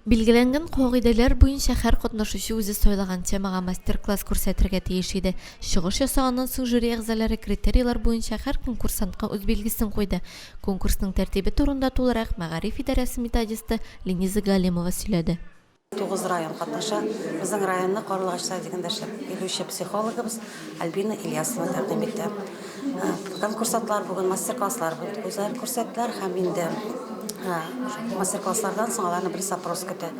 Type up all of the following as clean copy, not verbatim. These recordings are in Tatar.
Билгеләнгән кагыйдәләр буенча һәр катнашучы үзе сайлаган темага мастер-класс күрсәтергә тиеш иде. Чыгыш ясаганнан соң жюри әгъзалары критерийлар буенча һәр конкурсантка үз билгесен куйды. Конкурсның тәртибе турында тулырак мәгариф идарәсе методисты Лениза Галимова сөйләде. Тугыз район катнаша. Безнең районны Карлыгач садигында эшләп килүче психологыбыз Альбина Ильясова тәкъдим итте. Конкурсантлар бүген мастер-класслар үзләре күрсәттеләр һәм инде мастер-класслардан соң аларны блиц-опрос көтә.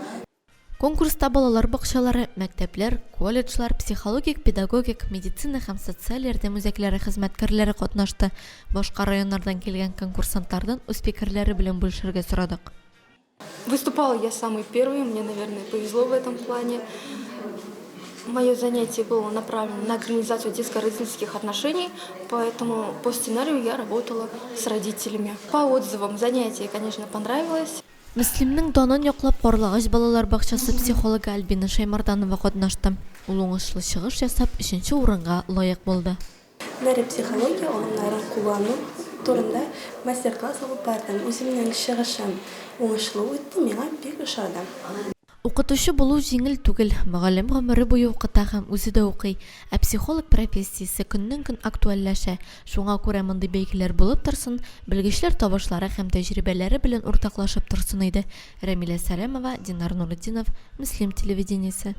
Конкурста балалар бакчалары, мәктәпләр, колледжлар, психологик, педагогик, медицина һәм социаль ярдәм үзәкләре хезмәткәрләре катнашты. Башка районнардан килгән конкурсантлардан үз фикерләре белән бүлешергә сорадык. Выступала я самый первый, мне, наверное, повезло в этом плане. Мое занятие было направлено на организацию детско-родительских отношений, поэтому по сценарию я работала с родителями. По отзывам занятие, конечно, понравилось. Мөслимнең данын яклап Карлыгач балалар бакчасы психологы Альбина Шәймарданова катнашты. Ул уңышлы чыгыш ясап, өченче урынга лаек булды. Нейропсихология алымнарын куллану турында мастер-класс алып бардым. Үземнең чыгышым уңышлы үтте, миңа бик ошады. Укытучы булу җиңел түгел. Мөгаллим гомере буе укыта һәм үзе дә укый. Ә психолог профессиясе көннән-көн актуальләшә. Шуңа күрә мондый бәйгеләр булып торсын, белгечләр табышлары һәм тәҗрибәләре белән уртаклашып торсын иде. Рәмилә Сәләмова, Динар Нуретдинов, Мөслим телевидениесе.